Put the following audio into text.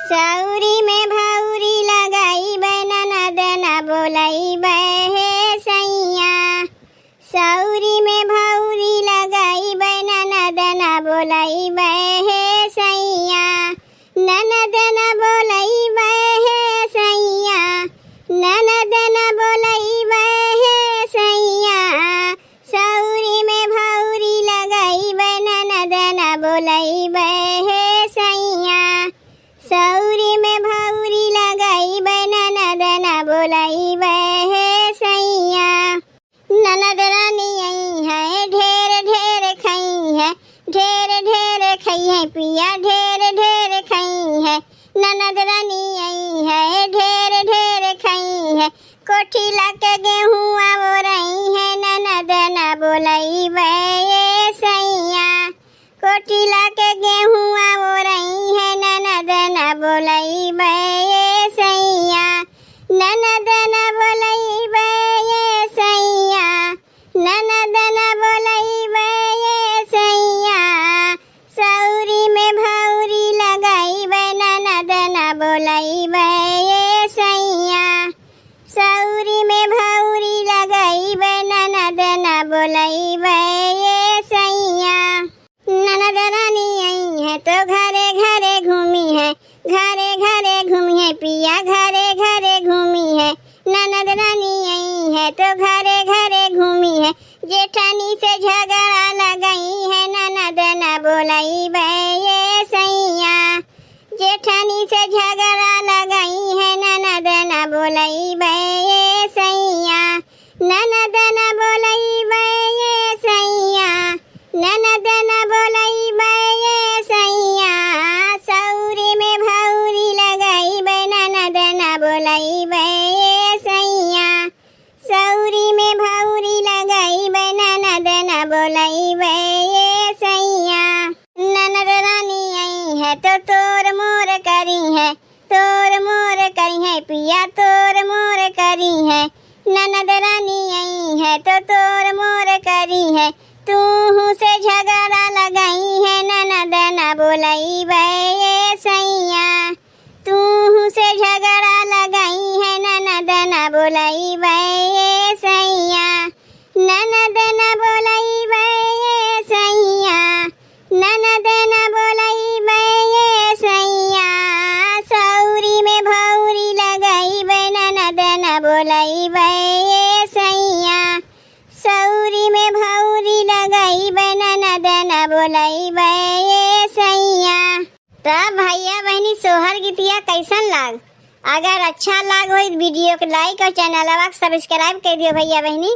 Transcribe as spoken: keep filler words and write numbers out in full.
सौरी में भौरी लगइबै, ननद न बोलइबै हे सैया। सौरी में भौरी लगइबै, ननद न बोलइबै हे सैया। ननद न बोलइबै हे सैया, ननद न बोलइबै हे सैया। सौरी में भौरी लगइबै, ननद न बोलइबै हे सैया। सौरी में भौरी लगइबै, ननद न बोलइबै हे सैया। ननद रानी अइहैं, ढेर ढेर खइहैं, ढेर ढेर खइहैं पिया, ढेर ढेर खइहैं। ननद रानी अइहैं, ढेर ढेर खइहैं। कोठी लाके गेहुआ ओरइहैं, ननद न बोलइबै ए सैया। कोठी लाके गेहुआ ओरइहैं, ननद न बोलइबै ए सैया। ननद न बोलइबै ए सैया, ननद न बोलइबै ए सैया। सौरी में भौरी लगइबै, ननद न बोलइबै ए सैया। सौरी में भौरी लगइबै, ननद न बोलइबै ए सैया। ननद रानी अइहैं तो घरे घरे घूमिहैं, घरे घरे घूमिहैं पिया, घरे घरे घूमिहैं। ननद रानी अइहैं तो घरे घरे घूमिहैं। जेठानी से झगड़ा लगइहैं, ननद न बोलइबै ए सैया। जेठानी से झगड़ा लगइहैं, ननद न बोलइबै ए सैया। ननद न बोलइबै ए सैया, ननद न बोलइबै ए सैया। सौरी में भौरी लगइबै, ननद न बोलइबै ए सैया। सौरी में भौरी लगइबै, ननद न बोलइबै ए सैया। ननद रानी अइहैं तो तोर मोर करिहैं, तोर मोर करिहैं पिया, तोर मोर करिहैं। ननद रानी अइहैं तो तोर मोर करिहैं। तूहू से झगड़ा लगइहैं, ननद न बोलइबै ए सैया। तूहू से झगड़ा लगइहैं, ननद न बोलइबै ए सैया। ननद न बोलइबै ए सैया, ननद न बोलइबै ए सैया। सौरी में भौरी लगइबै, ननद न बोलइबै ए सैया। सौरी में भौरी लगइबै, ननद न बोलइबै ए सैया। तब भइया बहिनी सोहर गीतिया कइसन लाग? अगर अच्छा लाग होई तो video के like और चैनलवा के subscribe कर दियो भइया बहिनी।